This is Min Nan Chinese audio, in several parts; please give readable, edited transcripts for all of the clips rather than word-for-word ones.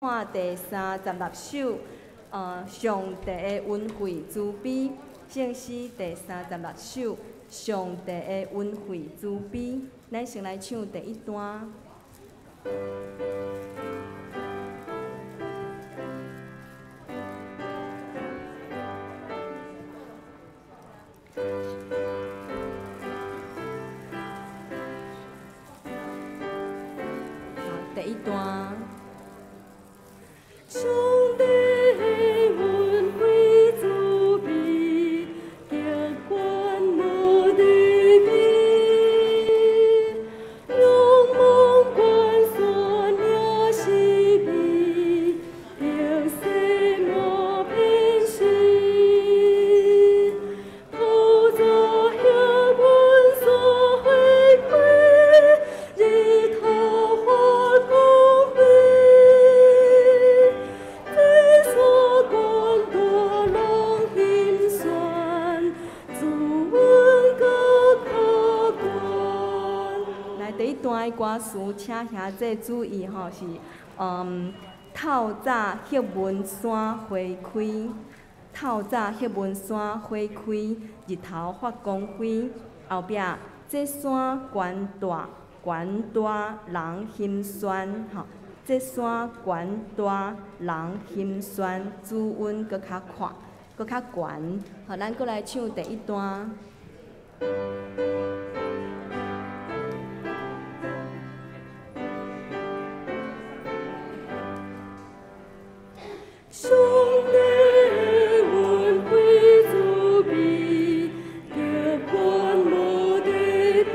看第三十六首，上帝的恩惠慈悲，圣诗第三十六首，上帝的恩惠慈悲。咱先来唱第一段。好，第一段。上帝的恩惠慈悲，极悬无得比，仰望悬山也是美，白雪满片时，透早彼阮山花开，日头发光辉。这山悬大人心酸，自阮阁较悬。来，第一段的歌词，请兄弟注意吼，是透早彼文山花开，透早彼文山花开，日头发光辉。后壁这山悬大，悬大人心酸吼。这山悬大人心酸，主阮阁较阔，阁较悬。好，咱阁来唱第一段。上帝的恩惠慈悲，极悬无得比，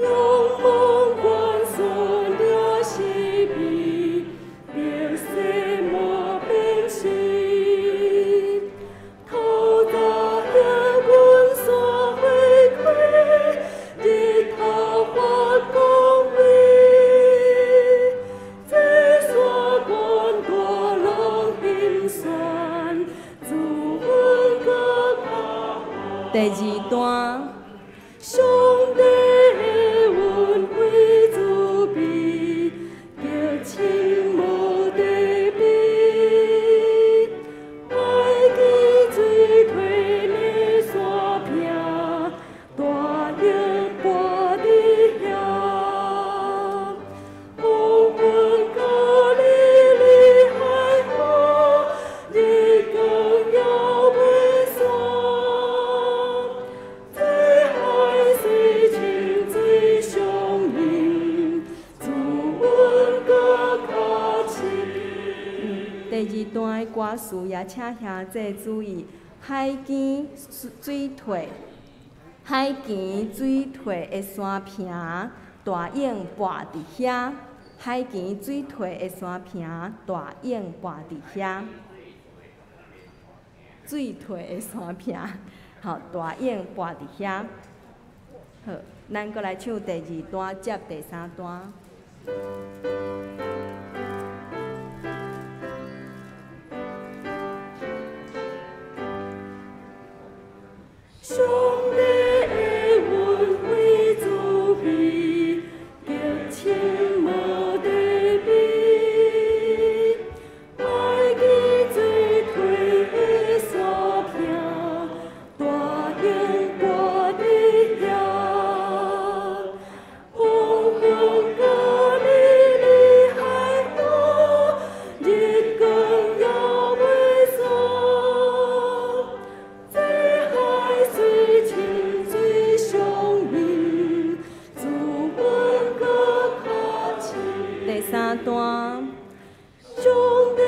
仰望悬山也是美，白雪满片时，透早彼阮山花开，日头发光辉。这山悬大人心酸，自阮阁较第二段，上帝的恩惠慈悲，极深无得比，海基水退的山坪，大鹰跋伫遐，黄昏加利利海河，日光犹未散。这海水清水相映，自阮阁较深。第二段的歌词也请兄弟注意，海墘水退，海墘水退的山坪，大鹰跋伫遐。海墘水退的山坪，大鹰跋伫遐。水退的山坪，好，大鹰跋伫遐。好，咱阁来唱第二段接第三段。上帝的恩惠慈悲，极深无得比，海基水退的山坪，大鹰跋伫遐，黄昏加利利海河，日光犹未散。这海水清水相映，自阮阁较深。第三段，上帝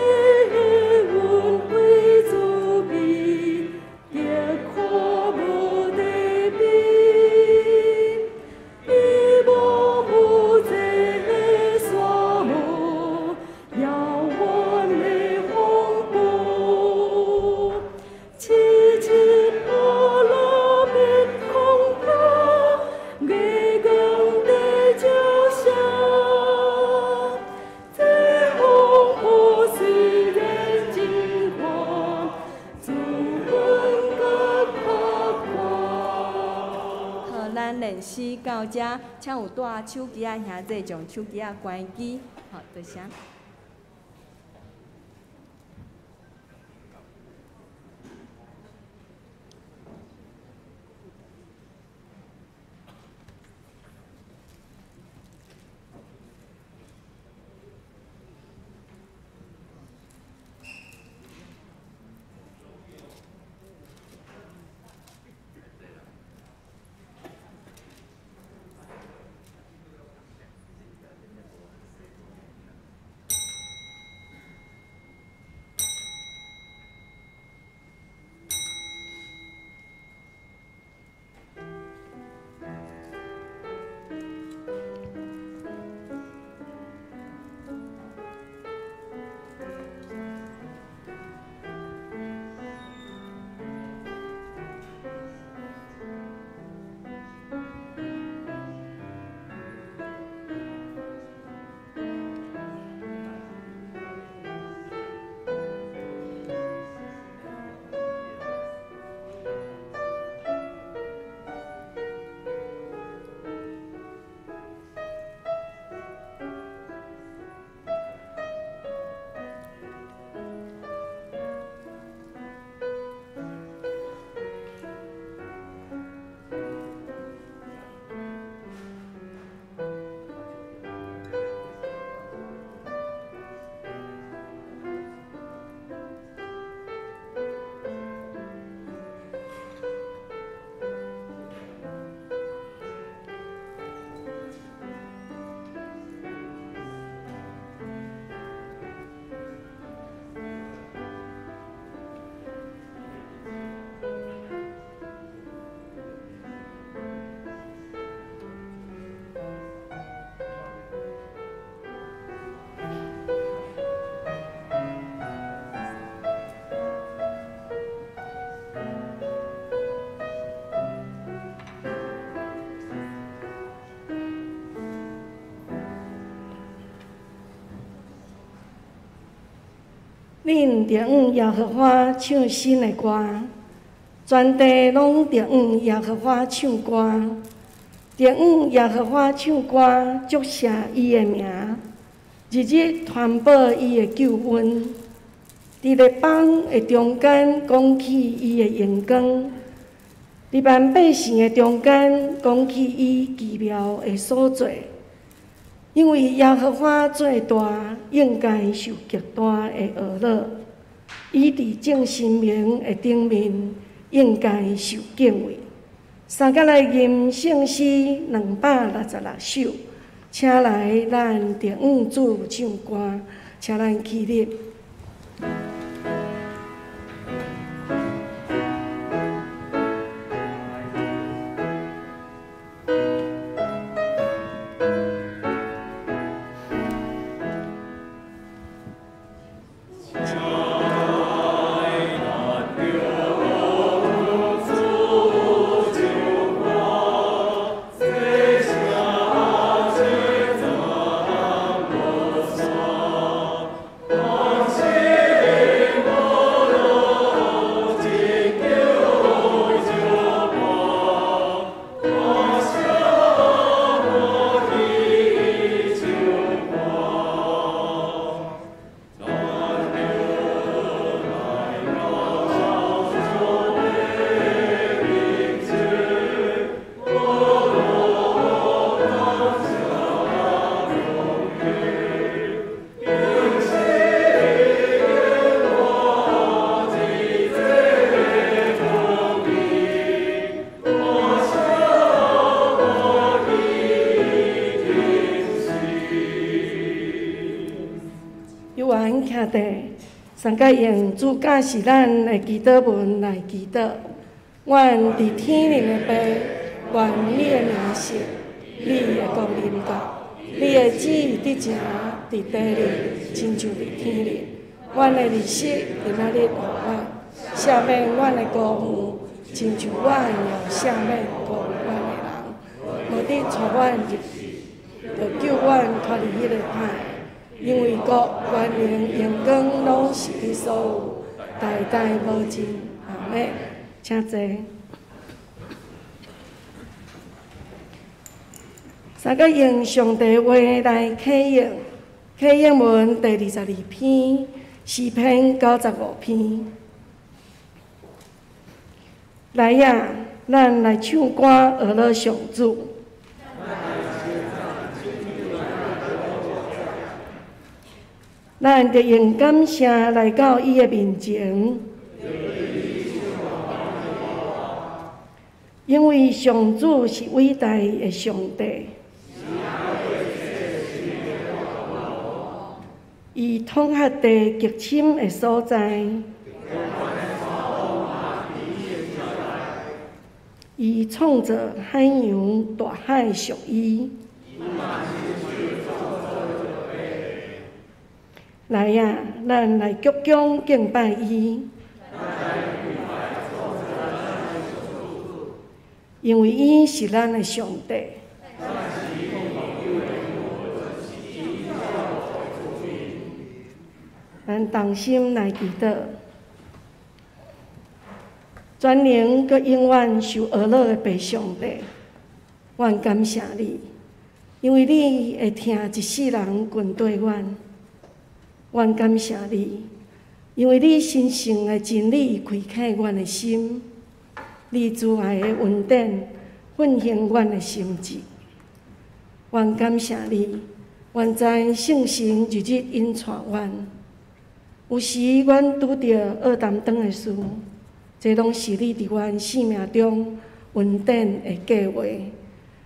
的恩惠慈悲，极阔无得比，伊无无这沙漠，遥远的风暴，痴痴阿拉变空空，月光在照射。这风波虽然真宽，自阮阁较宽。好，咱练习到遮，请有带手机仔兄弟将手机仔关机。好。多謝。恁著向耶和华唱新的歌，全地攏著向耶和华唱歌，著向耶和华唱歌，祝谢伊的名，日日传报伊的救恩。伫列邦的中间讲起伊的荣光，伫万百姓的中间讲起伊奇妙的所做。因为耶和华做大，应该受极大的呵咾；伊伫众神明的顶面，应该受敬畏。三甲来吟圣诗266首，请来咱著向主唱歌，请咱起立。上盖用主教示咱的祈祷文来祈祷。愿伫天顶的父，愿你的名圣，你的国临到，你的旨意得成伫地里，亲像伫天里。阮的日食今仔日予阮，赦免阮的辜负，亲像阮也赦免辜负阮的人。无得带阮入，著救阮脱离彼个歹的。因为国、权能、荣光，拢是你所有，代代无尽。阿们。请坐。三个用上帝话来启用，启应文第22篇，诗篇95篇。来啊，咱来唱歌，学乐上主。咱著用感谢来到伊的面前，因为上主是伟大的上帝，伊统辖地极深的所在，伊创造海洋，大海属伊。来啊，咱来鞠躬敬拜伊，因为伊是咱的上帝。咱同心来祈祷，全能阁永远受呵咾的父上帝，阮感谢你，因为你会疼一世人群对阮。阮感谢你，因为你神圣的真理开启阮的心，你慈爱的恩典奋兴阮的心志。阮感谢你，愿知圣神日日引带阮。有时阮拄著恶担当的事，这拢是你伫阮生命中恩典的计划，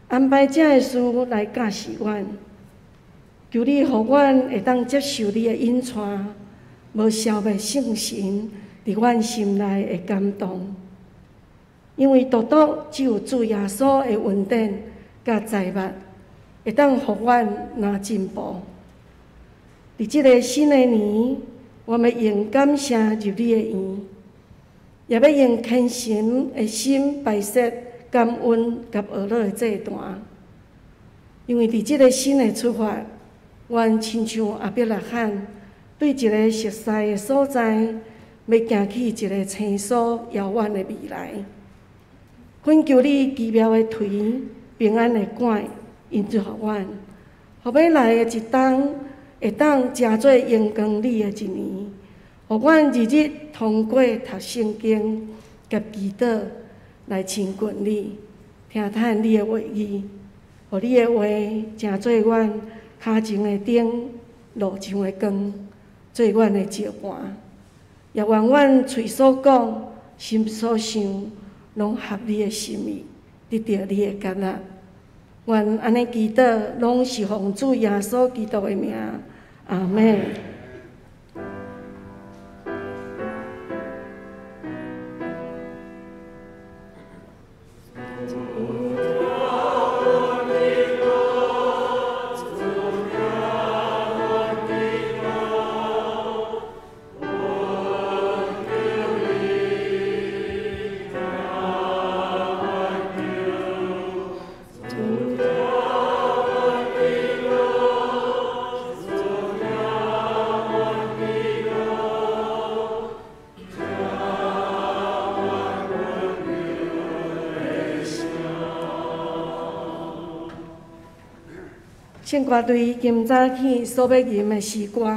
安排这个事来教示阮。求你予阮会当接受你的引带，无消灭圣神伫阮心内的感动。因为独独只有主耶稣的恩典佮财物，会当予阮若进步。伫这个新的年，我欲用感谢入你的院，也欲用虔诚的心摆设感恩佮呵咾的祭坛。因为伫这个新的出发，阮亲像亚伯拉罕对一个熟似的所在，欲行去一个生疏遥远的未来。恳求你奇妙的槌、平安的管引导予阮，予欲来的一冬会当成做荣光你的一年，予阮日日通过读圣经佮祈祷来亲近你，听探你的话语，予你的话成做阮跤前的灯，路上的光，做阮的石盘，也愿阮喙所讲、心所想，拢合你的心意，得著你的悦纳。愿按呢祈祷，拢是奉主耶稣基督的名，阿们。圣歌队今早起所欲吟的诗歌，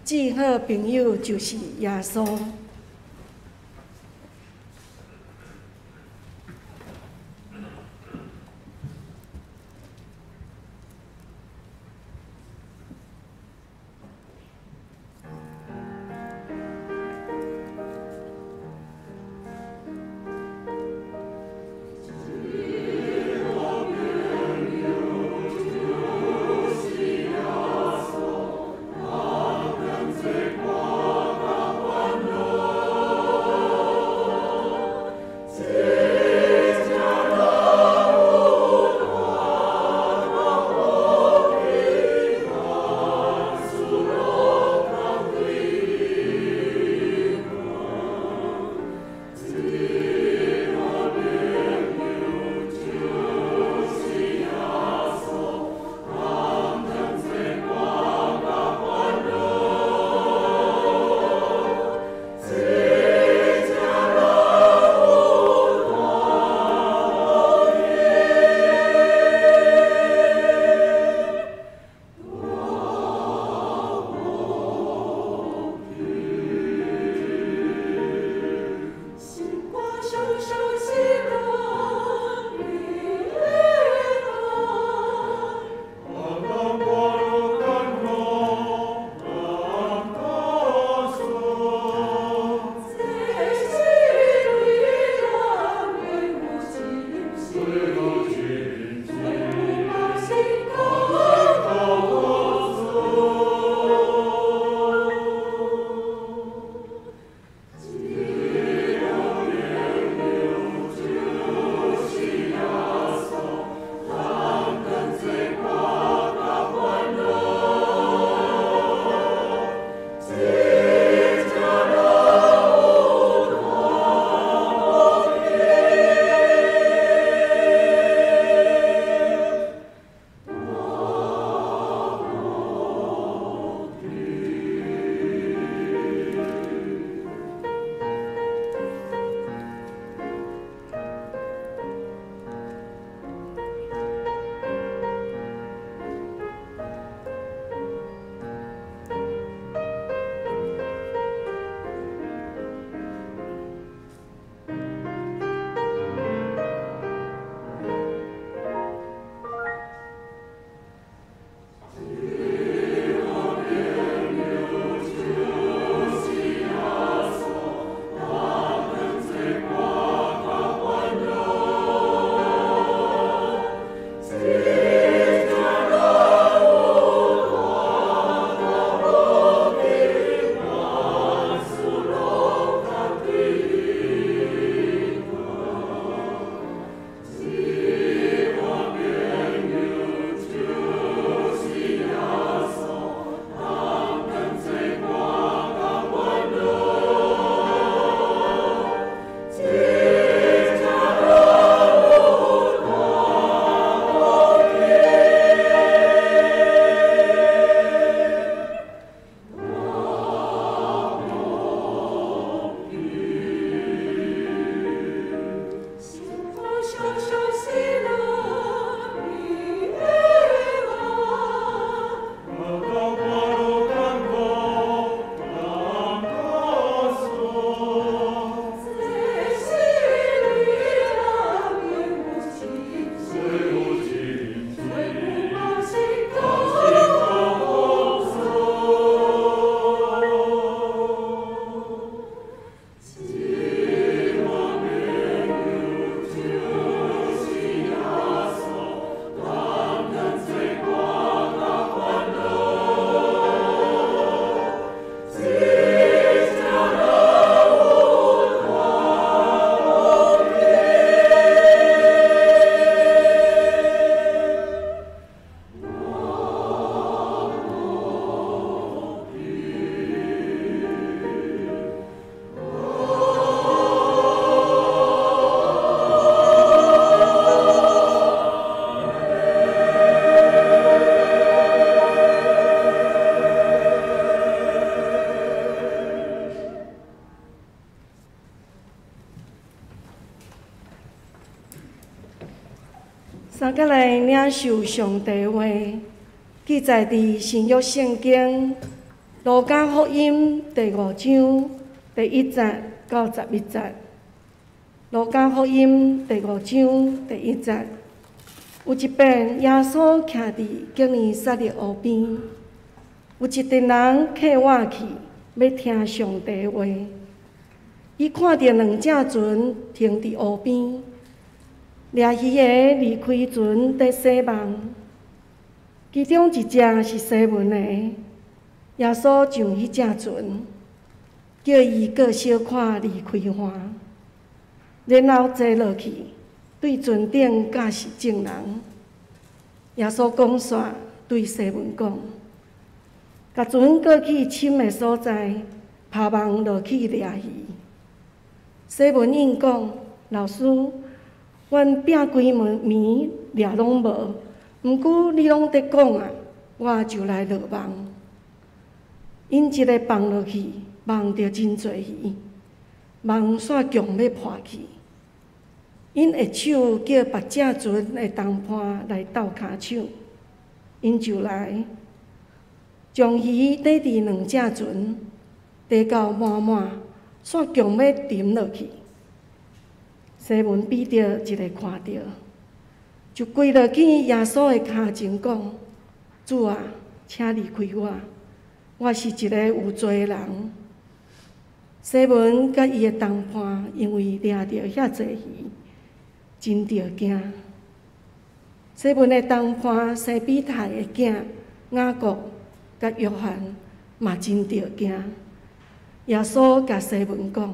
至好朋友就是耶稣。我三佮來領受上帝話，記載佇新約聖經路加福音第五章第一節到11節。路加福音第五章第一節，有一遍耶穌徛佇基尼撒勒湖邊，有一陣人客倚去，欲聽上帝話。伊看著兩隻船停佇湖邊，掠魚的離開船佇洗網，其中一隻是西門的。耶穌上彼隻船，叫伊過小可離開岸，然後坐落去，對船頂教示眾人。耶穌講煞，對西門講：共船過去深的所在，拋網落去掠魚。西門應講：老師，阮拚規暝掠攏無，毋過你攏佇講啊，我就來落網。𪜶一个放落去，網著真濟魚，網煞強欲破去。𪜶下手叫別隻船的同伴來鬥跤手，𪜶就來將魚綴佇兩隻船，綴到滿滿，煞強欲沉落去。西門彼得一个看著，就跪落去耶穌的跤前講：主啊，請離開我，我是一个有罪的人。西門佮伊的同伴因為掠著遐濟魚，真著驚。西門的同伴西庇太的囝雅各佮約翰嘛真著驚。耶穌共西門講：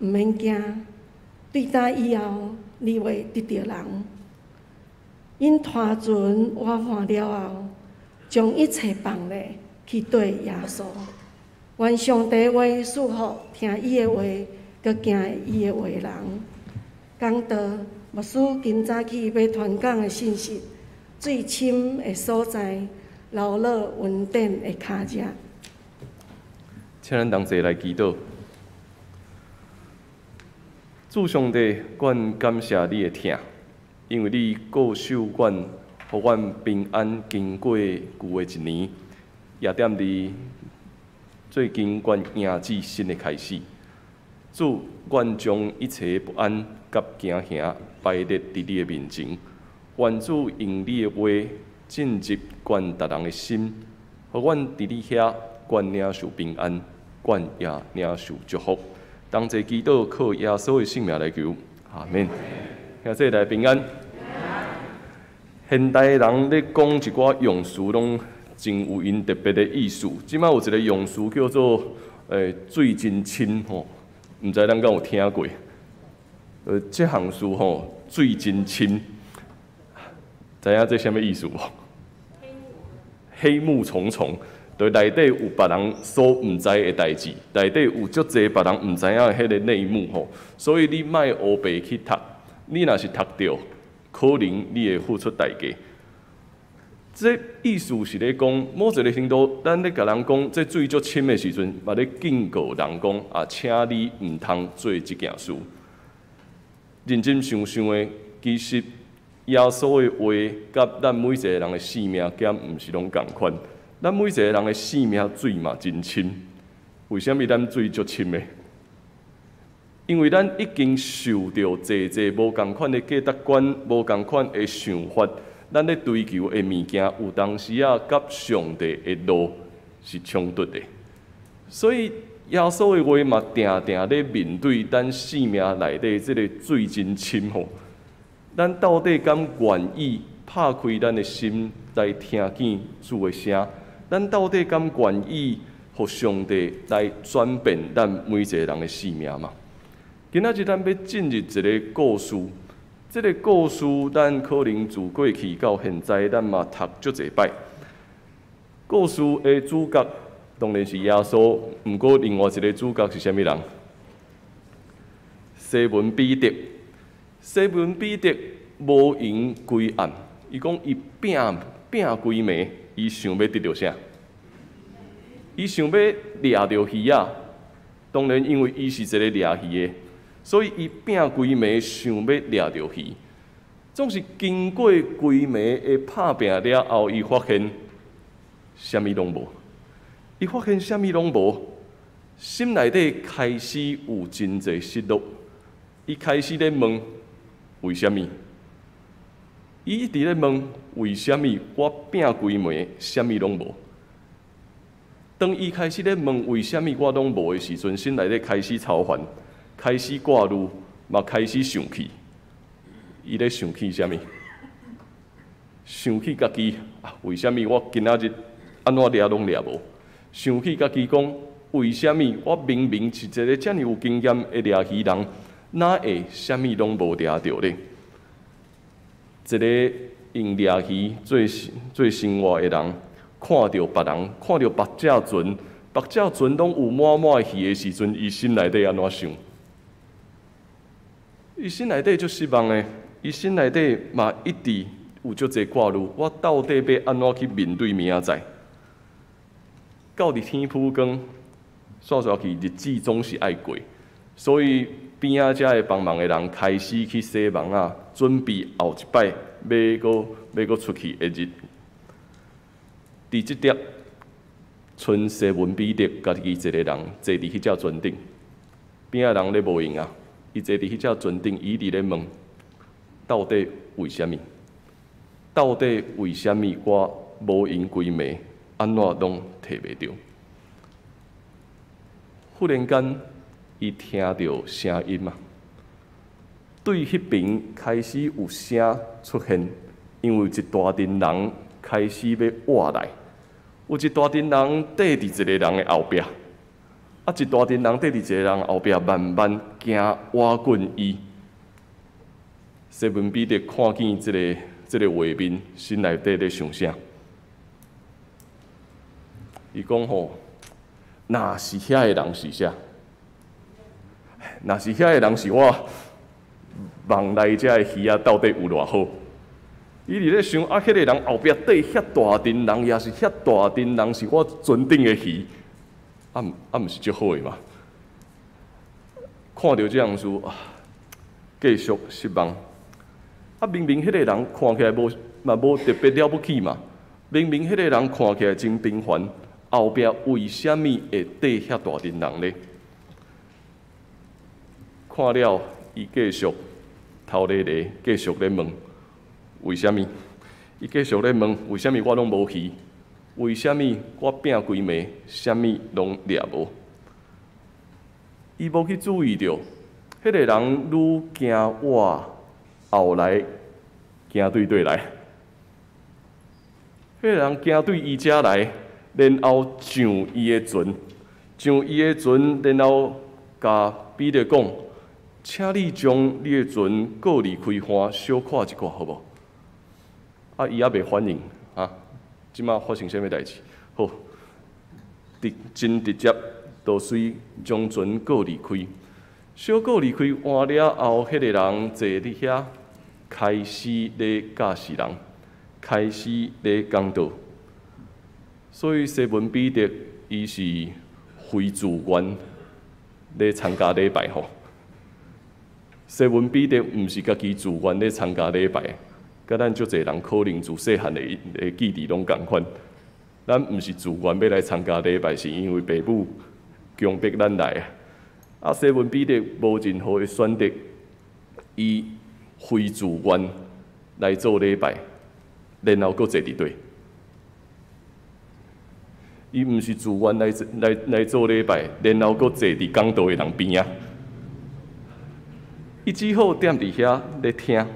毋免驚，對今以後你會得著人。𪜶拖船倚岸了後，將一切放咧去綴耶穌。願上帝話賜福聽伊的話，閣行伊的話的人。講道牧師今早起欲傳講的信息，水深的所在，流落恩典的跤跡。請咱同齊來祈禱。主上帝，阮感謝你的疼，因為你顧守阮，予阮平安經過舊的一年，也踮佇最近，阮迎接新的開始。主，阮將一切不安佮驚嚇擺列佇你的面前，願主用你的話進入阮逐人的心，予阮佇你遐，阮領受平安，阮也領受祝福。同齊祈禱，靠耶穌的聖名來求，阿們。兄弟來平安。現代人咧講一寡用詞，攏真有𪜶特別的意思。這擺有一个用詞叫做“水真深”吼，毋知咱敢有聽過？這項詞吼，水真深，知影這啥物意思無？黑幕重重，對內底有別人所毋知的代誌，內底有足濟別人毋知影的彼个內幕吼，所以你莫烏白去讀，你若是讀著，可能你會付出代價。這意思是咧講，某一个程度，咱咧共人講這水足深的時陣，嘛咧警告人講啊，請你毋通做這件事。認真想想的，其實耶穌的話，佮咱每一个人的性命，敢毋是攏仝款？咱每一个人的性命水嘛真深。為啥物咱水足深的？因為咱已經受著濟濟無仝款的價值觀、無仝款的想法。咱咧追求的物件，有當時仔佮上帝的路是衝突的，所以耶穌的話嘛，定定咧面對咱性命內底這个水真深吼。咱到底敢願意拍開咱的心來聽見主的聲？咱到底敢願意予上帝來轉變咱每一個人的性命嗎？今仔日咱欲進入一个故事。這个故事，咱可能自過去到現在，咱嘛讀足濟擺。故事的主角當然是耶穌，毋過另外一个主角是啥物人？西門彼得。西門彼得無閒規暗，伊講伊拚拚規暝，伊想欲得著啥？伊想欲掠著魚仔。當然，因為伊是一个掠魚的，所以伊拚規暝想欲掠著魚。總是經過規暝的拍拚了後，伊發現啥物攏無。伊發現啥物攏無，心內底開始有真濟失落。伊開始咧問為啥物？伊一直咧問為啥物我拚規暝啥物攏無？當伊開始咧問為啥物我攏無的時陣，心內底開始操煩，開始掛慮，嘛開始生氣。伊咧生氣啥物？生氣家己啊？為啥物我今仔日按怎掠攏掠無？生氣家己講，為啥物我明明是一个遮爾有經驗的掠魚人，哪會啥物攏無掠著咧？一个用掠魚做做生活的人，看著別人，看著別隻船，別隻船攏有滿滿的魚的時陣，伊心內底按怎想？伊心內底足失望的，伊心內底嘛一直有足濟掛慮，我到底欲按怎去面對明仔載？到佇天晡光，煞煞去日子總是愛過，所以邊仔遮的幫忙的人開始去洗網仔，準備後一擺欲閣欲閣出去的日。佇這點，賰西門彼得家己一个人坐佇彼隻船頂，邊仔人咧無閒啊，伊坐佇彼隻船頂，伊佇咧問：到底為啥物？到底為啥物我無閒規暝，按怎攏提袂著？忽然間，伊聽著聲音啊，對彼爿開始有聲出現，因為一大陣人開始欲倚來，有一大陣人綴佇一個人的後壁，啊，一大陣人綴佇一個人後壁，慢慢行倚近伊。西門彼得看見這個畫面，心內底咧想啥？伊講吼，若是遐个人是啥？若是遐個人是我網內遮的魚仔到底有偌好？伊佇咧想啊，彼個人後壁綴遐大陣人，也是遐大陣人是我船頂的魚，啊啊，毋是足好的嘛？看著這樣事啊，繼續失望。啊，明明彼個人看起來無嘛無特別了不起嘛，明明彼個人看起來真平凡，後壁為啥物會綴遐大陣人咧？看了，伊繼續頭咧咧，繼續咧問為啥物？伊繼續咧問為啥物我攏無魚？為啥物我拚規暝，啥物攏掠無？伊無去注意著，彼個人愈行倚後來行對佗來？彼個人行對伊遮來，然後上伊的船，上伊的船，然後共彼得講：請你將你的船過離開岸，小看一寡，好無？啊，伊猶未反應，啊，這馬發生啥物代誌？好，直真直接，就隨將船過離開，小過離開岸了後，彼個人坐佇遐，開始咧教示人，開始咧講道。所以西門彼得伊是非自願咧參加禮拜吼。西門彼得毋是家己自願咧參加禮拜，佮咱足濟人可能自細漢的的記憶攏仝款。咱毋是自願欲來參加禮拜，是因為爸母強迫咱來啊。啊，西門彼得無任何的選擇，伊非自願來做禮拜，然後閣坐佇底。伊毋是自願來來來做禮拜，然後閣坐佇講道的人邊仔。伊只好踮佇遐咧聽，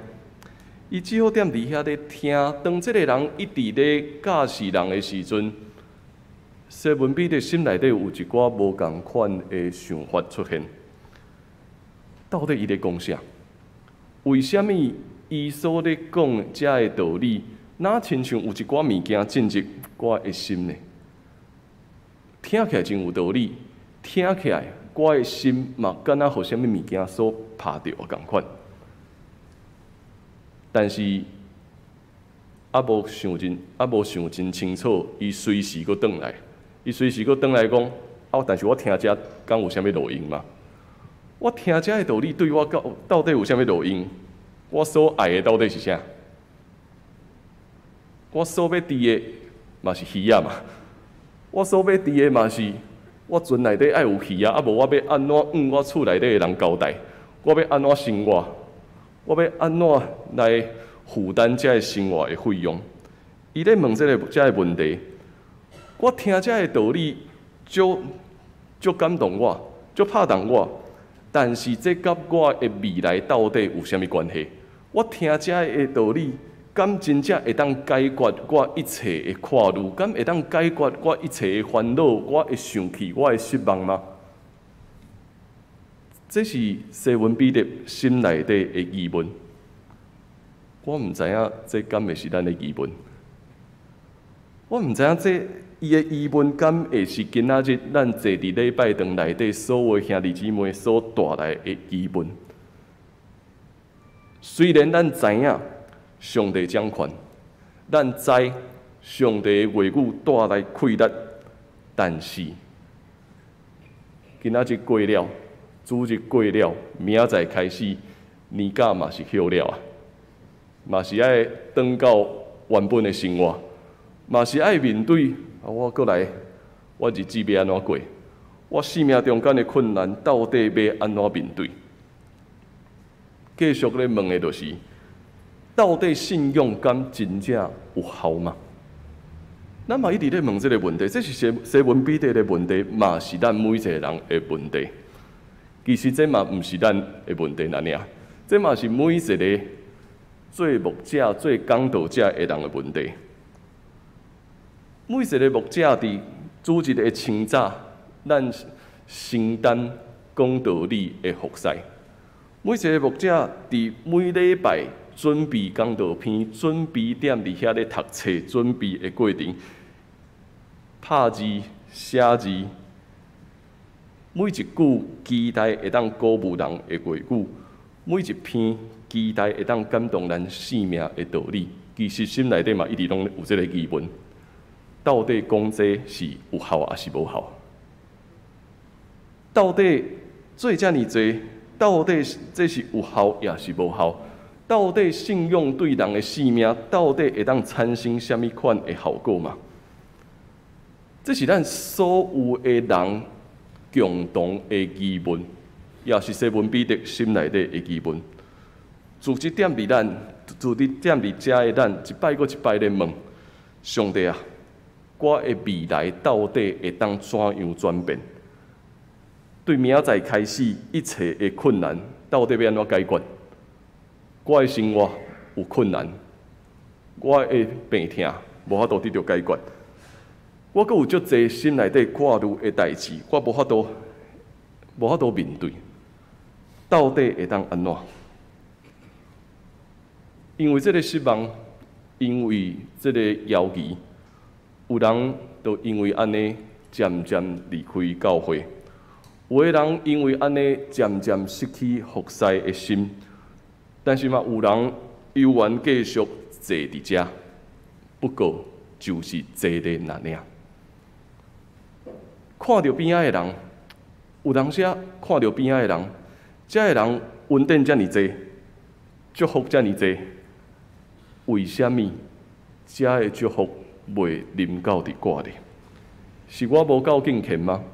伊只好踮佇遐咧聽。當這个人一直咧教示人的時陣，西門彼得心內底有一寡無仝款的想法出現。到底伊咧講啥？為啥物伊所咧講遮的道理，若親像有一寡物件進入我的心呢？聽起來真有道理，聽起來我的心嘛，敢若予啥物物件所拍著仝款。但是，猶無想真，猶無想真清楚，伊隨時閣轉來，伊隨時閣轉來講，啊！但是我聽這敢有啥物路用嗎？我聽這的道理對我到到底有啥物路用？我所愛的到底是啥？我所欲豬的嘛是魚仔嘛？我所欲豬的嘛是我船內底愛有魚仔，啊無我欲按怎向我厝內底的人交代？我欲按怎生活？我欲按怎來負擔這个生活的費用？伊咧問這个問題，我聽這个道理，足足感動我，足拍動我。但是這佮我的未來到底有啥物關係？我聽這个道理，敢真正會當解決我一切的顧慮？敢會當解決我一切的煩惱？我的生氣，我的失望嗎？這是西門彼得心內底的疑問。我毋知影這敢會是咱的疑問。我毋知影這伊的疑問敢會是今仔日咱坐佇禮拜堂內底所有兄弟姊妹所帶來的疑問。雖然咱知影上帝掌權，咱知上帝的話語帶來氣力，但是今仔日過了，主日過了，明仔載開始，年假嘛是歇了啊，嘛是愛轉到原本的生活，嘛是愛面對啊！我閣來，我日子欲按怎過？我生命中間的困難到底欲按怎面對？繼續咧問的就是，到底信仰敢真正有效嗎？咱嘛一直咧問這个問題，這是西門彼得的問題，嘛是咱每一个人的問題。其實這嘛毋是咱的問題爾爾，這嘛是每一个做牧者、做講道者的人的問題。每一个牧者佇主日的清早，咱承擔講道理的服侍。每一个牧者佇每禮拜準備講道篇、準備踮佇遐咧讀冊、準備的過程，拍字、寫字，每一句期待會當鼓舞人的話語，每一篇期待會當感動咱生命的道理，其實心內底嘛一直攏有這个疑問：到底講這是有效抑是無效？到底做遮爾濟，到底這是有效抑是無效？到底信仰對人的生命，到底會當產生啥物款的效果嗎？這是咱所有的人共同的疑問，也是西門彼得心內底的疑問。自這點佇咱，自這點佇遮的咱，一擺閣一擺咧問上帝啊，我的未來到底會當怎樣轉變？對明仔載開始，一切的困難到底欲按怎解決？我的生活有困難，我的病痛無法度得著解決，我閣有足濟心內底掛慮的代誌，我無法度面對，到底會當按怎？因為這个失望，因為這个猶疑，有人就因為按呢漸漸離開教會，有的人因為按呢漸漸失去服侍的心，但是嘛有人猶原繼續坐佇遮，不過就是坐咧那爾。看著邊仔的人，有當時看著邊仔的人，遮的人恩典遮爾濟，祝福遮爾濟，為啥物遮的祝福袂臨到佇我咧？是我無夠敬虔嗎？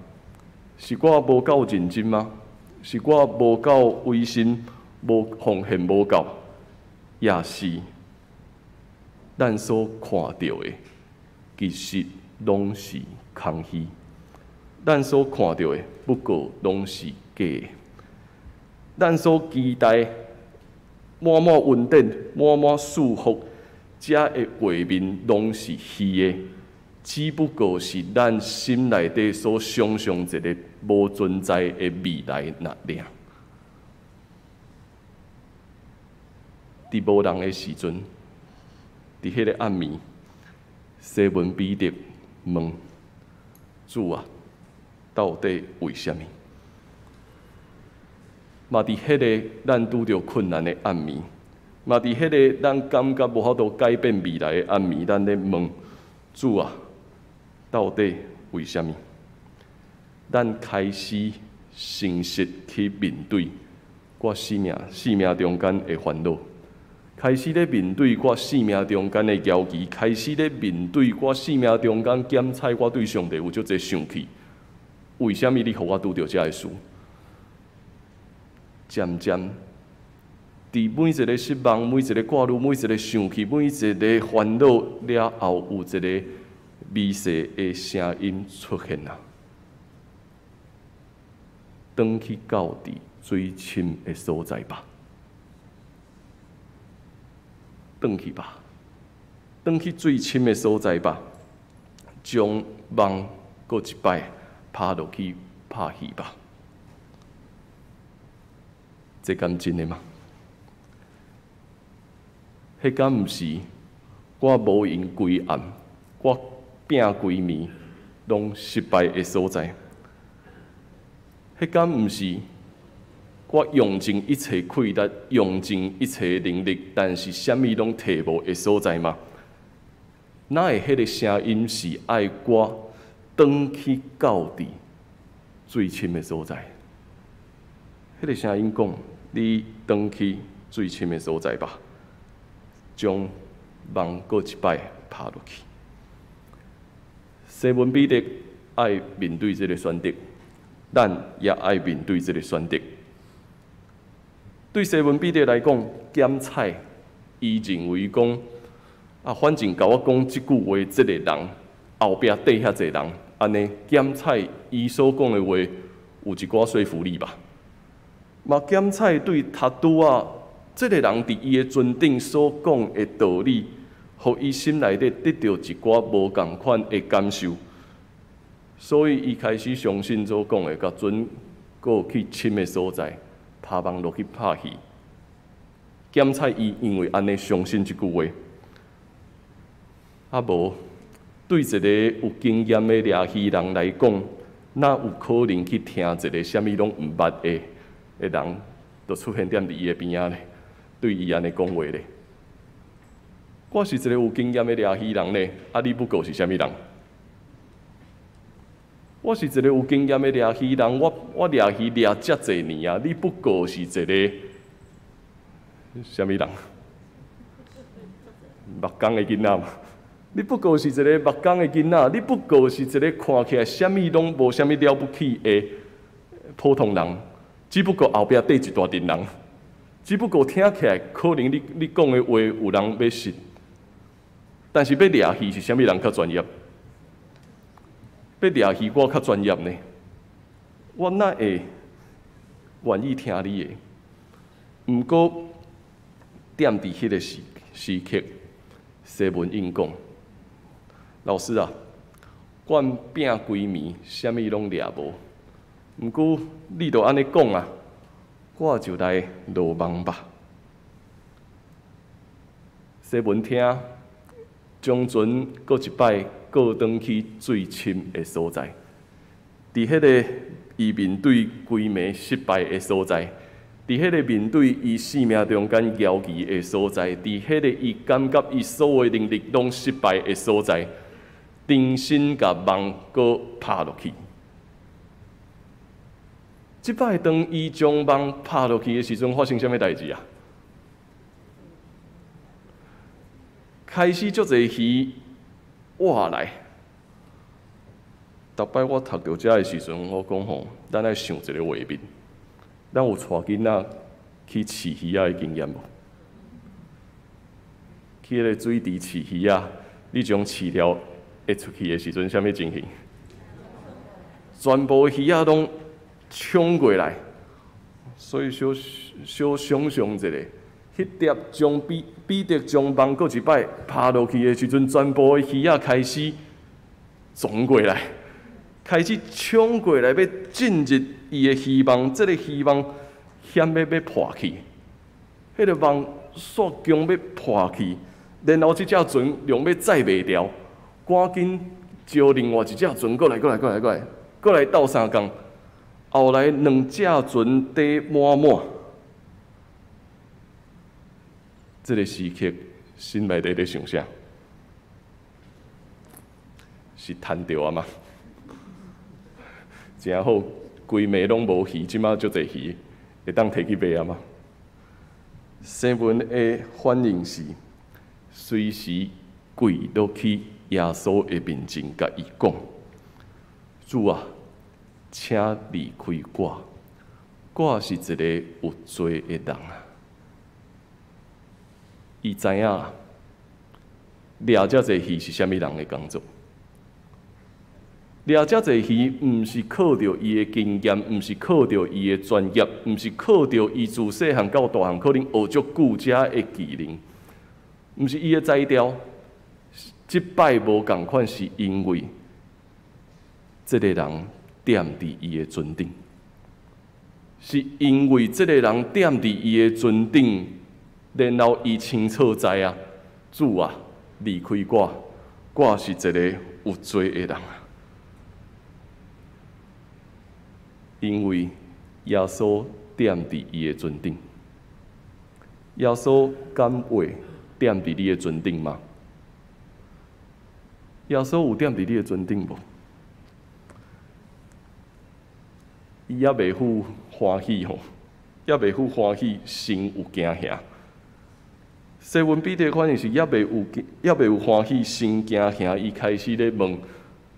是我無夠認真嗎？是我無夠委身、無奉獻無夠，抑是咱所看著的，其實攏是空虛。咱所看著的，不過攏是假的。咱所期待滿滿恩典、滿滿祝福，遮的畫面攏是虛的，只不過是咱心內底所想象一个無存在的未來爾爾。佇無人的時陣，佇彼个暗暝，西門彼得問主啊，到底為啥物？嘛佇彼个咱拄著困難的暗暝，嘛佇彼个咱感覺無法度改變未來的暗暝，咱咧問主啊，到底為啥物？咱開始誠實去面對我生命中間的煩惱。開始咧面對我生命中間的焦急，開始咧面對我生命中間檢採我對上帝有足濟生氣。為啥物你予我拄著這个事？漸漸，佇每一个失望、每一个掛慮、每一个生氣、每一个煩惱了後，有一个微細的聲音出現啊！轉去到佇水深的所在吧，轉去吧，轉去水深的所在吧，將網閣一擺拍落去拍魚吧。這敢真的嗎？彼敢毋是我無閒規暗，我拚規暝攏失敗的所在？彼敢毋是我用盡一切氣力，用盡一切能力，但是啥物攏提無的所在嗎？哪會彼个聲音是愛我轉去到佇水深的所在？彼个聲音講：你轉去水深的所在吧，將網閣一擺拍落去。西門彼得愛面對這个選擇，咱也愛面對這个選擇。對西門彼得來講，檢採伊認為講啊，反正共我講這句話，這个人後壁綴遐濟人，按呢檢採伊所講的話有一寡說服力吧。嘛，檢採對頭拄仔這个人佇伊的船頂所講的道理，予伊心內底得著一寡無仝款的感受，所以伊開始相信所講的，共船閣去深的所在，拍網落去拍魚。檢採伊因為按呢相信這句話，啊無對一个有經驗的掠魚人來講，哪有可能去聽一个啥物攏毋捌的的人，就出現踮佇伊的邊仔咧，對伊按呢講話咧？我是一個有經驗的掠魚人呢，啊，你不過是啥物人？我是一個有經驗的掠魚人，我掠魚掠遮濟年啊，你不過是一個啥物人？木工的囡仔嘛，你不過是一個木工的囡仔，你不過是一個看起來啥物攏無啥物了不起的普通人，只不過後壁綴一大陣人，只不過聽起來可能你講的話有人欲信，但是欲掠魚是啥物人較專業？欲掠魚我較專業呢，我哪會願意聽你的？毋過踮佇彼个時時刻，西門應講：老師啊，阮拚規暝，啥物攏掠無。毋過你都按呢講啊，我就來落網吧。西門聽，將船閣一擺閣轉去水深的所在，佇彼个伊面對規暝失敗的所在，佇彼个面對伊生命中間焦急的所在，佇彼个伊感覺伊所有能力攏失敗的所在，重新共網閣拍落去。這擺當伊將網拍落去的時陣，發生啥物代誌啊？開始足濟魚活來。逐擺我讀著這的時陣，我講吼，咱愛想一个畫面。咱有帶囡仔去飼魚仔的經驗無？去彼个水池飼魚仔，你將飼料下出去的時陣，啥物情形？全部魚仔攏衝過來，所以小小想像一下，彼粒將彼彼得將網閣一擺拍落去的時陣，全部的魚仔開始撞過來，開始衝過來，欲進入伊的魚網，這个魚網險欲欲破去，彼个網煞強欲破去，然後這隻船量欲載袂牢，趕緊招另外一隻船過來，過來，過來，過來，過來鬥相共。後來兩隻船底滿滿，這个時刻心內底咧想啥？是趁著啊嗎？誠好，規暝攏無魚，這馬足濟魚，會當提去賣啊嗎？西門的反應是隨時跪落去耶穌的面前，共伊講：主啊，請離開我，我是一个有罪的人啊！伊知影掠遮濟魚是啥物人的工作。掠遮濟魚，毋是靠著伊的經驗，毋是靠著伊的專業，毋是靠著伊自細漢到大漢可能學足久遮的技能，毋是伊的才調。這擺無仝款，是因為這个人踮佇伊的船頂，是因為這个人踮佇伊的船頂，然後伊清楚知影，主啊，離開我，我是一个有罪的人啊。因為耶穌踮佇伊的船頂，耶穌敢會踮佇你的船頂嗎？耶穌有踮佇你的船頂無？伊猶未赴歡喜吼，猶未赴歡喜，先有驚嚇。西門彼得反應是猶未有猶未有歡喜，先驚嚇。伊開始咧問，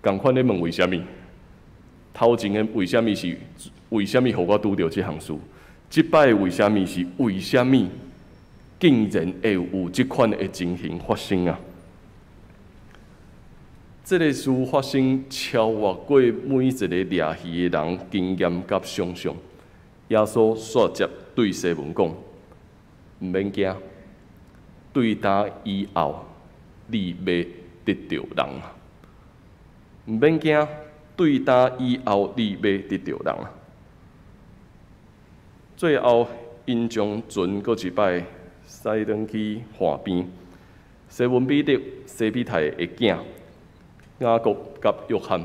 仝款咧問為啥物？頭前的為啥物是為啥物予我拄著這項事？這擺為啥物是為啥物竟然會有這款的情形發生啊？這个事發生超越過每一个掠魚的人經驗佮想象。耶穌煞接對西門講：毋免驚，對今以後你欲得著人啊！毋免驚。對今以後，你欲得著人啊！最後，𪜶將船閣一擺駛轉去岸邊。西門彼得、西庇太的囝雅各佮約翰，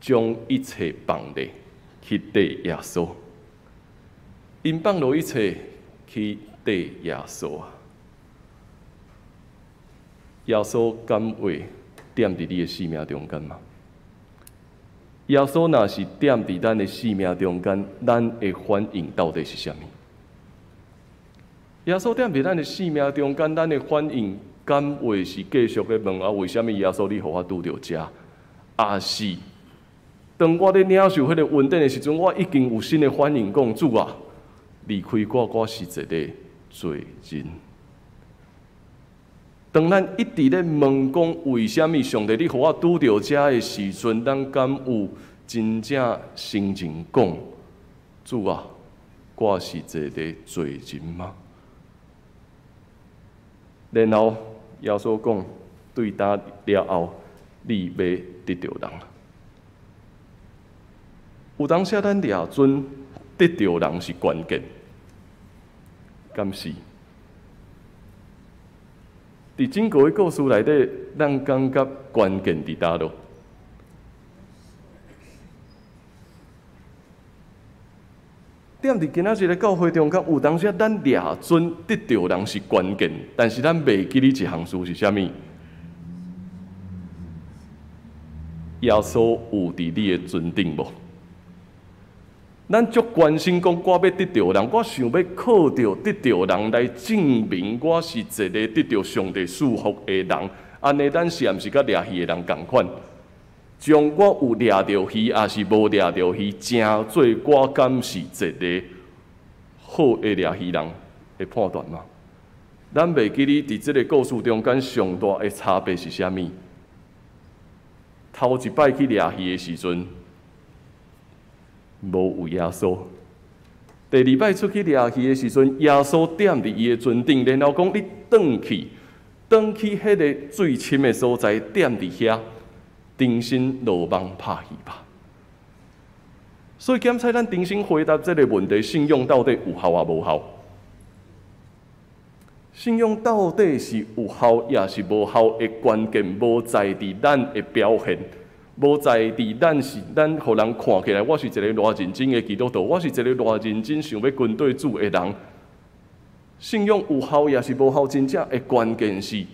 將一切放下去綴耶穌。𪜶放落一切去綴耶穌啊！耶穌敢會踮佇你的生命中間嗎？耶穌若是踮佇咱的生命中間，咱的反應到底是啥物？耶穌踮佇咱的生命中間，咱的反應敢會是繼續咧問啊？為啥物耶穌你予我拄著這？抑是當我咧領受彼个恩典的時陣，我已經有新的反應，講主啊，離開我，我是一个罪人。當咱一直咧問講為啥物上帝你予我拄著這的時陣，咱敢有真正承認講主啊，我是一个罪人嗎？然後耶穌講，對今了後，你欲得著人。有當時咱掠準得著人是關鍵，敢是？佇整個的故事內底，咱感覺關鍵佇佗落？踮佇今仔日的教會中間，有當時咱掠準得著人是關鍵，但是咱袂記得一項事是啥物？耶穌有佇你的船頂無？咱足關心講，我欲得著人，我想欲靠著得著人來證明我是一个得著上帝賜福的人。按呢，咱是毋是佮掠魚的人仝款？將我有掠著魚，抑是無掠著魚，成做我敢是一个好的掠魚人的判斷嗎？咱袂記得佇這个故事中間上大的差別是啥物？頭一擺去掠魚的時陣，無有耶穌。第二擺出去掠魚的時陣，耶穌踮佇伊的船頂，然後講：你轉去，轉去彼个水深的所在，踮佇遐，重新落網拍魚吧。所以檢採咱重新回答這个問題：信仰到底有效抑無效？信仰到底是有效抑是無效的關鍵，無在佇咱的表現。無在佇咱是咱，予人看起來，我是一个偌認真的基督徒，我是一个偌認真想欲跟綴主的人。信仰有效抑是無效，真正的關鍵是，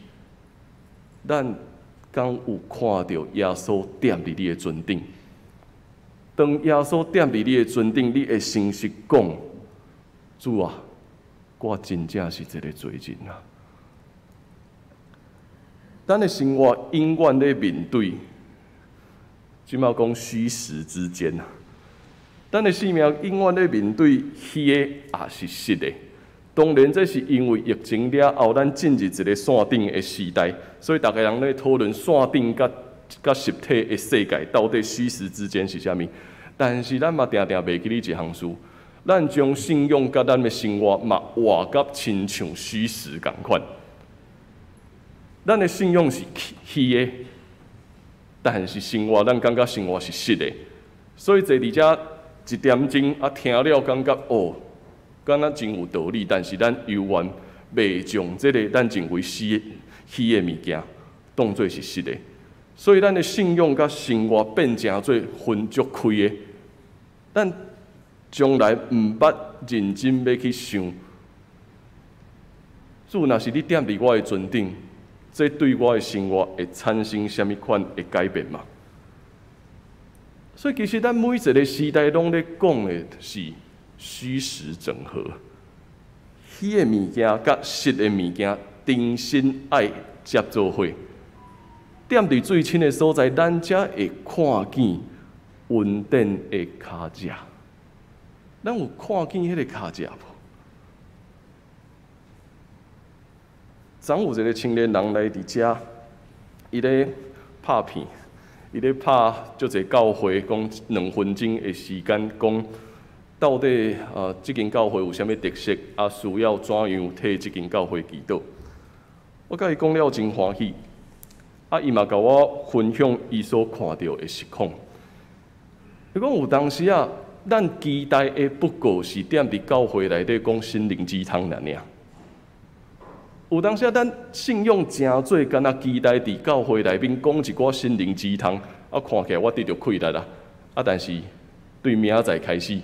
咱敢有看著耶穌踮佇你的船頂？當耶穌踮佇你的船頂，你會誠實講：主啊，我真正是一个罪人啊！咱的生活永遠咧面對，這馬講虛實之間啊。咱的生命永遠咧面對虛的，抑是實的。當然，這是因為疫情了後，咱進入一個線頂的時代，所以逐家人咧討論線頂佮實體的世界到底虛實之間是啥物。但是咱嘛定定袂記得一項事，咱將信仰佮咱的生活嘛活甲親像虛實仝款。咱的信仰是虛的，但是生活咱感覺生活是實的，所以坐佇遮一點鐘啊，聽了感覺哦，敢若真有道理，但是咱猶原袂將這个咱認為是虛的物件當做是實的，所以咱的信仰佮生活變成做分足開的。咱從來毋捌認真欲去想，主若是你踮佇我的船頂，這對我的生活會產生啥物款的改變嗎？所以其實咱每一个時代攏咧講的是虛實整合，虛的物件佮實的物件，重新愛接做伙。踮佇水深的所在，咱才會看見恩典的跤跡。咱有看見彼个跤跡無？昨有一个青年人來佇遮，伊咧拍片，伊咧拍足濟教會，講2分鐘的時間，講到底啊，這間教會有啥物特色，啊，需要怎樣替這間教會祈禱。我共伊講了真歡喜，啊，伊嘛共我分享伊所看著的實況。伊講有當時啊，咱期待的不過是踮佇教會內底講心靈雞湯爾爾。有當時啊，咱信仰誠做，敢若期待佇教會內面講一寡心靈雞湯，啊，看起來我得著氣力啦。啊，但是對明仔載開始，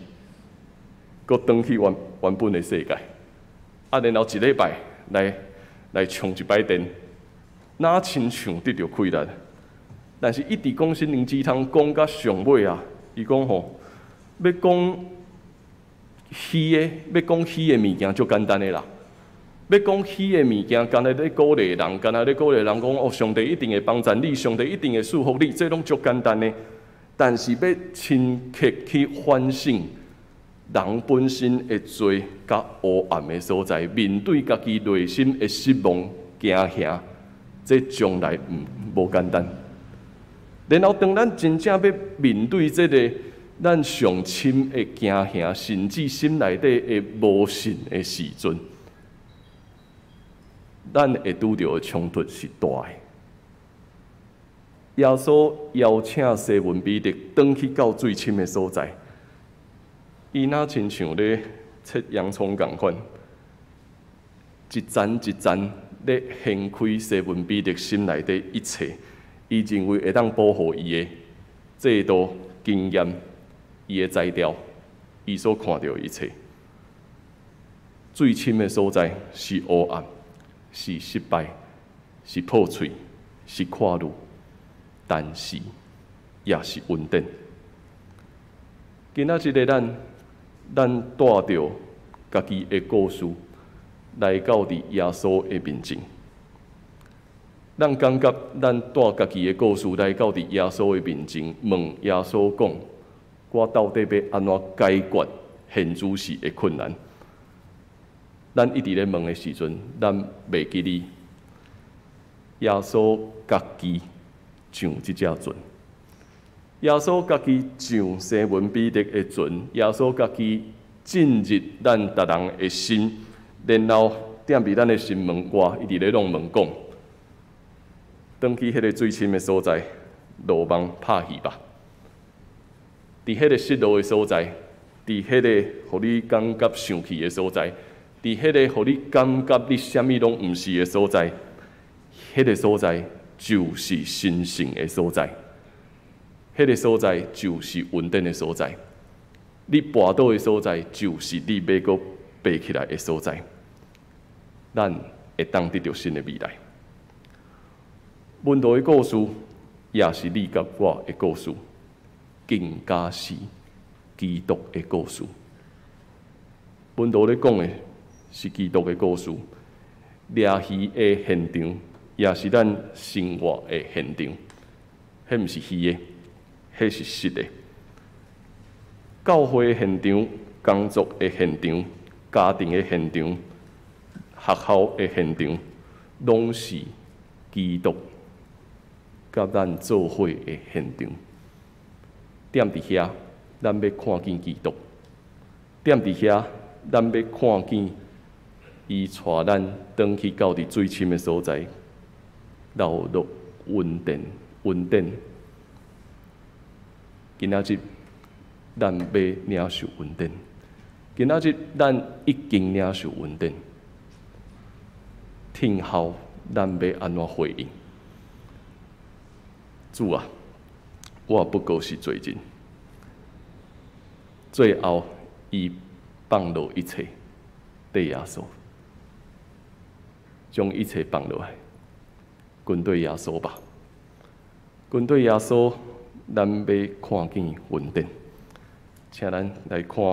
閣轉去原原本的世界。啊，然後一禮拜來來充一擺電，若親像得著氣力？但是一直講心靈雞湯，講到上尾啊，伊講吼，欲講虛的，欲講虛的物件足簡單的啦。欲講虛的物件，干焦咧鼓勵人，干焦咧鼓勵人講哦，上帝一定會幫贊你，上帝一定會賜福你，這攏足簡單的。但是欲深刻去反省人本身的罪佮黑暗的所在，面對家己內心的失望、驚嚇，這從來毋無簡單。然後當咱真正欲面對這个咱上深的驚嚇，甚至心內底的無信的時陣，咱會拄著的衝突是大的。耶穌邀請西門彼得轉去到水深的所在，伊若親像咧切洋蔥仝款，一層一層咧掀開西門彼得心內底一切，伊認為會當保護伊的制度、經驗、伊的才調、伊所看著的一切。水深的所在是黑暗，是失敗，是破碎，是闊路，但是也是恩典。今仔日的咱，咱帶著家己的故事來到佇耶穌的面前。咱感覺咱帶家己的故事來到佇耶穌的面前，問耶穌講：我到底欲按怎解決現主時的困難？咱一直咧問的時陣，咱袂記得耶穌家己上這隻船，耶穌家己上西門彼得的船，耶穌家己進入咱逐人的心，然後踮佇咱的心門外，一直咧攏問講：轉去彼个水深的所在，落網拍魚吧。佇彼个失落的所在，佇彼个予你感覺生氣的所在，佇彼个予你感覺你啥物攏毋是的所在，彼个所在就是神聖的所在，彼个所在就是恩典的所在。你跋倒的所在，就是你欲閣爬起來的所在。咱會當得著新的未來。門徒的故事，也是你佮我的故事，更加是基督的故事。門徒咧講的，是基督的故事，掠魚的現場也是咱生活的現場。彼毋是虛的，彼是實的。教會的現場、工作的現場、家庭的現場、學校的現場，攏是基督佮咱做伙的現場。踮佇遐，咱欲看見基督；踮佇遐，咱欲看見伊帶咱轉去到佇水深的所在，流落恩典，恩典。今仔日咱欲領受恩典，今仔日咱已經領受恩典。聽候咱欲按怎回應？主啊，我不過是罪人。最後，伊放落一切，綴耶穌，將一切放落來，跟綴耶穌吧。跟綴耶穌，咱欲看見恩典。請咱來看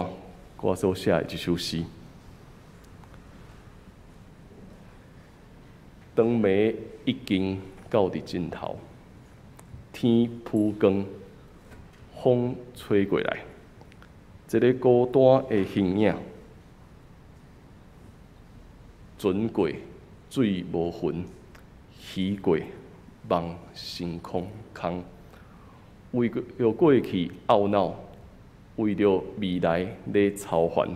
我所寫的這首詩。長暝已經到佇盡頭，天浮光，風吹過來，一个孤單的形影，船過水無痕，魚過網成空空，為著過去懊惱，為著未來咧操煩，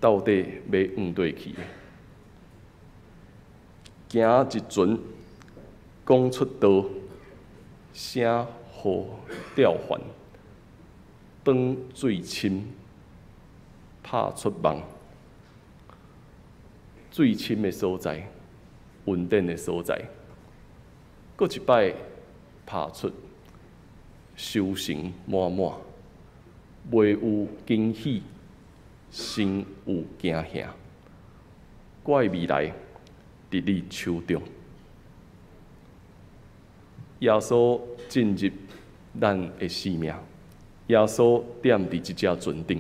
到底欲往佗去？行一船，講出道，聲予吊還，當水深，拍出網，水深的所在，恩典的所在，閣一擺拍出，收成滿滿，袂有驚喜，先有驚嚇。我的未來佇你手中。耶穌進入咱的生命，耶穌踮佇這隻船頂，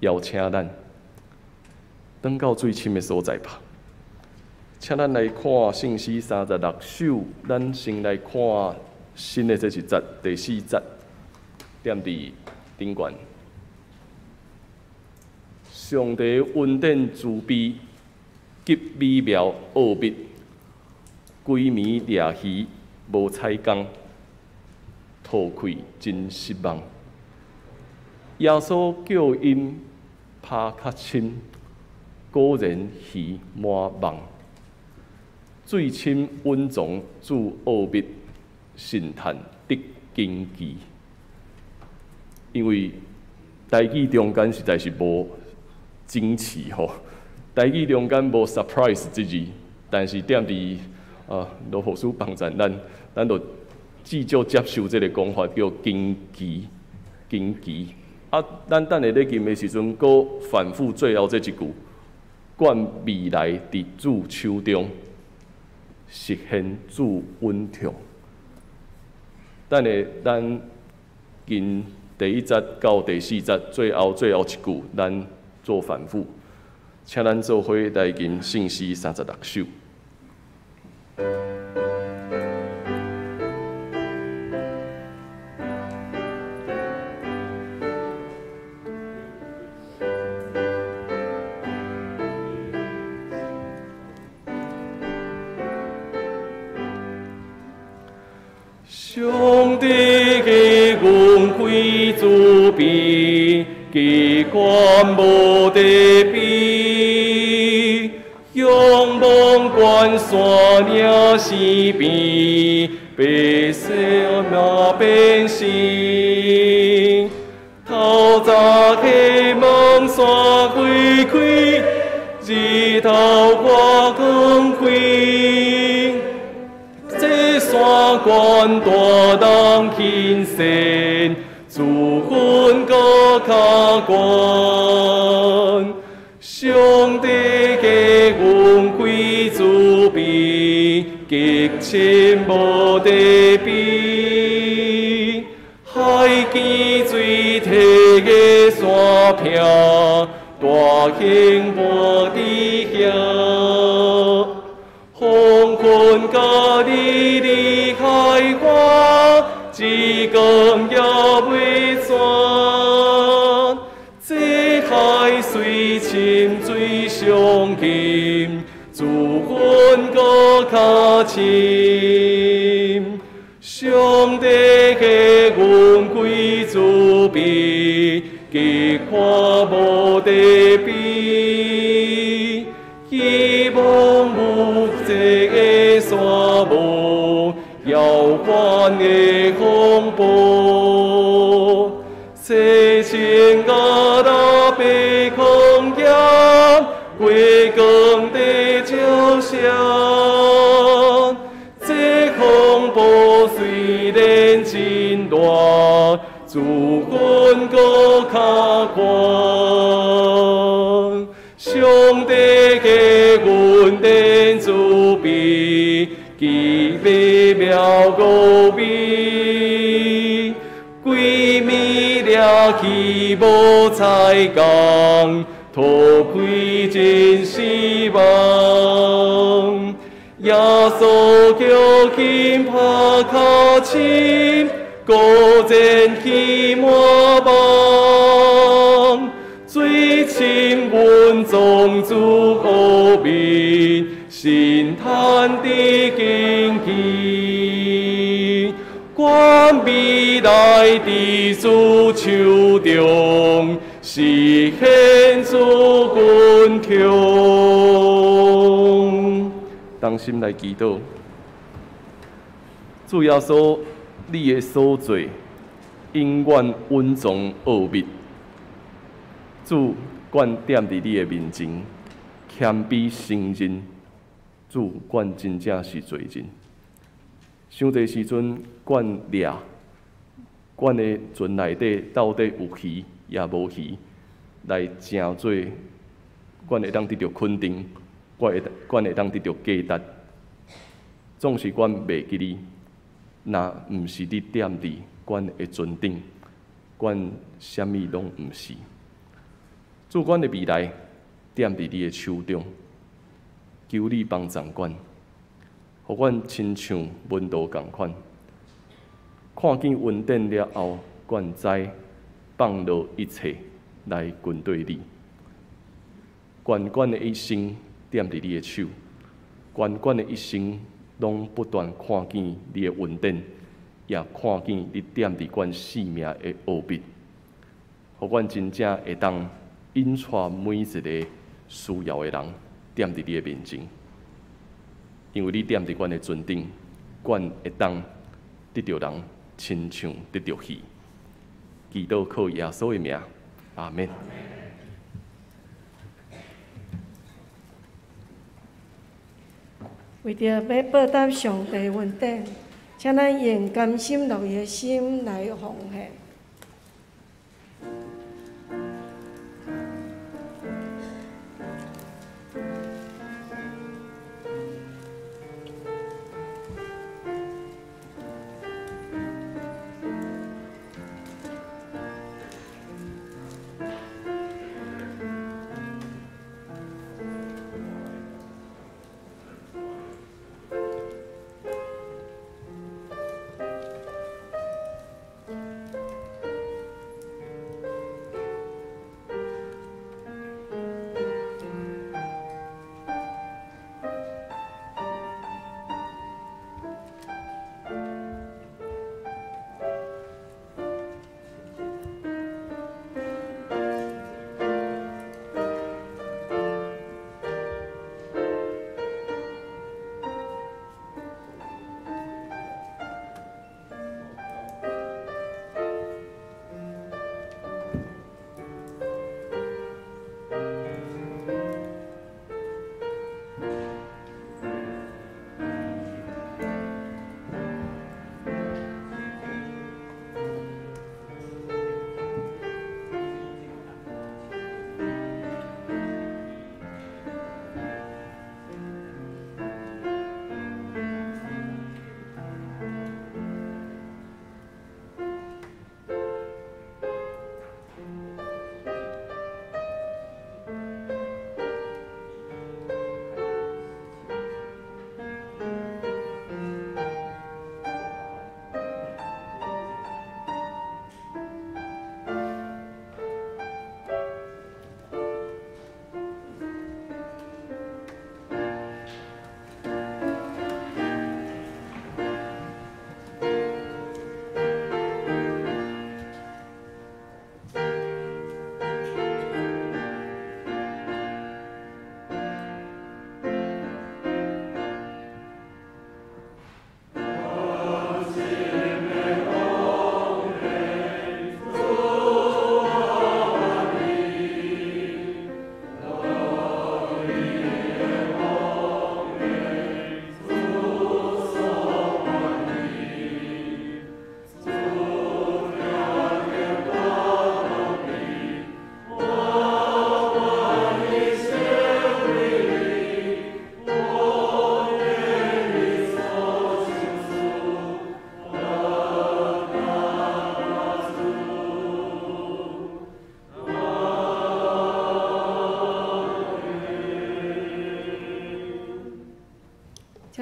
邀請咱轉到水深的所在吧。請咱來看聖詩36首，咱先來看新的這一節第四節，踮佇頂懸。上帝恩典慈悲，極美妙奧秘，規暝掠魚無採工，吐氣真失望。耶穌叫𪜶拋較深，果然魚滿網。水深隱藏主奧秘，神探得驚奇。因為台語中間實在是無驚奇吼，台語中間無 surprise 這字，但是踮佇羅牧師幫贊咱，咱就至少接受這个講法，叫驚奇，驚奇。啊，咱等下咧吟的時陣，閣反覆最後這一句，管未來佇主手中，實現主穩痛。等下咱吟第一節到第四節，最後最後一句，咱做反覆，請咱做伙來吟聖詩36首。上帝的恩惠慈悲，极悬無得比，仰望關山嶺四邊，白色馬變形。透早起望山開開，日頭發光輝。這山關大人輕善，自阮閣較懸。上帝的恩惠慈悲，極深無得比。海見水體的山坪，大兴伴伫遐。黄昏佮你离开我，一光也袂散。这海水深，水上深，主阮阁较深。上帝的恩贵慈悲，极看无得比。希望无际的山无遥远的风暴，西情阿拉伯旷野，月光在照射。这风暴虽然真大，主阮阁较宽。上帝的恩典慈悲，奇妙无比。规暝掠去无彩工，脱开真失望。耶稣叫紧拍跤深，孤前去满网。水深阮藏主奥秘，神探伫经记。愿未来伫主手中，实现主军强。同心来祈祷，主耶稣，你的所作永远隐藏奥秘。主，阮踮伫你的面前，谦卑承认，主，阮真正是罪人。伤济时阵，阮掠，阮的船内底到底有鱼也无鱼，来成做阮会当得著肯定，阮会当得著价值。总是阮袂记你，若毋是你踮伫阮的船顶，阮啥物拢毋是。主，阮的未来踮伫你的手中，求你帮助阮，予阮亲像门徒仝款，看见恩典了后，阮知放落一切来跟随你。愿阮的一生踮伫你的手，愿阮的一生拢不断看见你的恩典，也看见你踮伫阮生命的奥秘，予阮真正会当引带每一个需要的人踮伫你的面前，因为你踮伫阮的船顶，阮会当得著人亲像得著鱼。祈祷靠耶稣的名，阿们。为著欲报答上帝恩典，请咱用甘心乐意的心来奉献。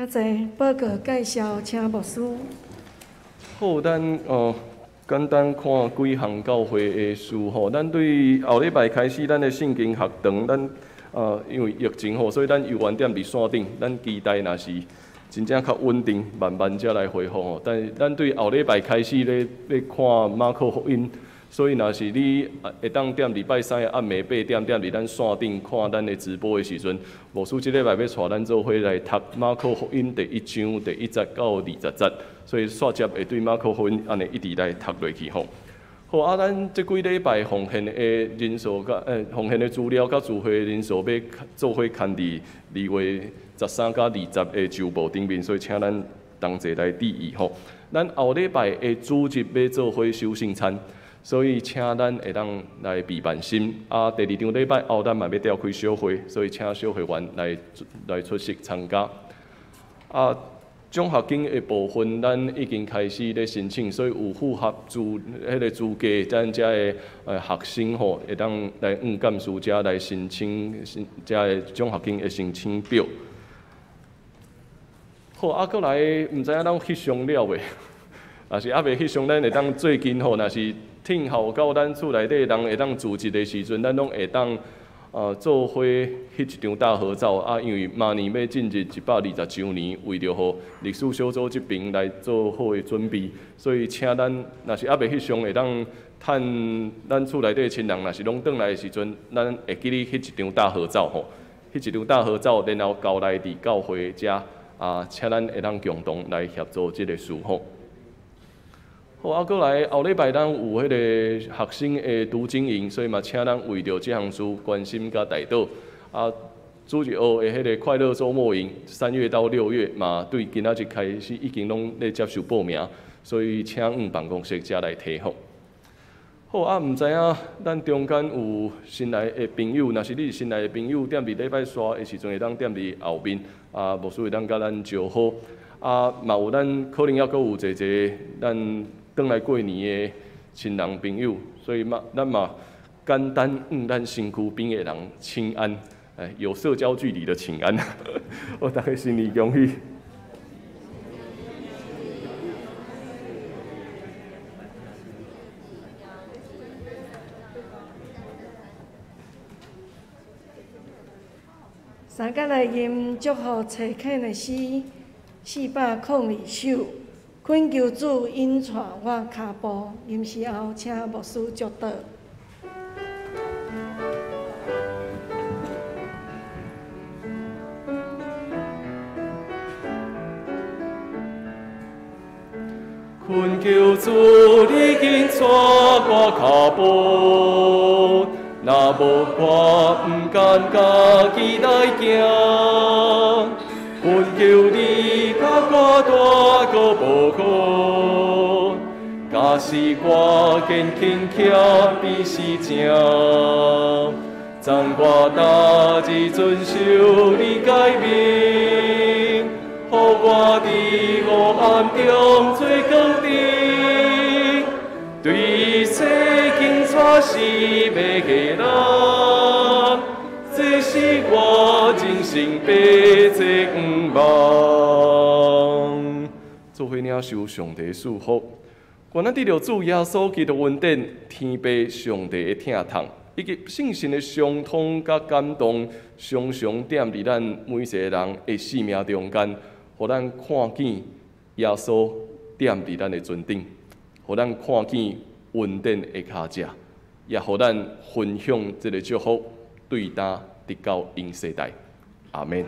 较濟報告介紹，請牧師。好，咱簡單看幾項教會的事吼。咱對後禮拜開始，咱的聖經學堂，咱因為疫情吼，所以咱猶原踮佇線頂。咱期待若是真正較穩定，慢慢才來恢復吼。但是咱對後禮拜開始咧看馬可福音，所以若是你會當踮禮拜三的暗暝8點踮佇咱線頂看咱的直播的時陣，牧師這禮拜欲帶咱做伙來讀馬可福音第一章第一節到20節，所以煞接會對馬可福音按呢一直來讀落去吼。好啊，咱這幾禮拜奉獻的人數佮奉獻的資料佮聚會的人數，欲做伙牽佇2月13佮20的週報頂面，所以請咱同齊來注意吼。咱後禮拜的主日欲做伙守聖餐，所以請咱會當來備辦心。啊，第二場禮拜後，咱嘛欲召開小會，所以請小會員來出席參加。啊，獎學金的部分，咱已經開始咧申請，所以有符合彼個資格，咱遮的學生吼，會當來向幹事遮來申請，遮个獎學金的申請表。好，啊，閣來，毋知影咱翕相了未？若是猶未翕相，咱會當最近吼，若是聽候到咱厝內底人會當組織的時陣，咱攏會當做伙翕一張大合照啊！因為明年欲進入120週年，為著予歷史小組這爿來做好的準備，所以請咱若是猶未翕相，會當趁咱厝內底親人若是攏轉來的時陣，咱會記得翕一張大合照吼，翕一張大合照，然後交來佇教會遮啊，請咱會當共同來協助這个事吼。好，啊，閣來後禮拜咱有彼个學生的讀經營，所以嘛，請咱為著這項事關心佮代禱。啊，主日學的彼个快樂週末營，3月到6月嘛，對今仔日開始已經攏咧接受報名，所以請向辦公室遮來提吼。好，啊，毋知影咱中間有新來的朋友，若是你是新來的朋友，踮佇禮拜紲的時陣會當踮佇後面，啊，牧師會當佮咱招呼。啊，嘛有咱可能猶閣有濟濟咱轉來過年的親人朋友，所以嘛，咱嘛簡單向咱身軀邊的人請安，有社交距離的請安。我大家新年恭喜。三甲來吟祝福齊肯的詩402首，懇求主引帶我跤步，吟詩後請牧師祝禱。懇求主，你緊帶我跤步，若無我毋甘家己來行。懇求你佮我帶閣無苦，假使我堅強徛彼是正，赠我逐日遵守你誡命，予我伫黑暗中做光灯，對世間帶死欲的人，這是我人生白痴愿望。做伙領受上帝祝福，願咱得著主耶穌基督恩典，天父上帝的疼痛，以及聖神的相通佮感動，常常踮佇咱每一個人的生命中間，予咱看見耶穌踮佇咱的船頂，予咱看見恩典的跤跡，也予咱分享這个祝福，對今直到永世代。阿們。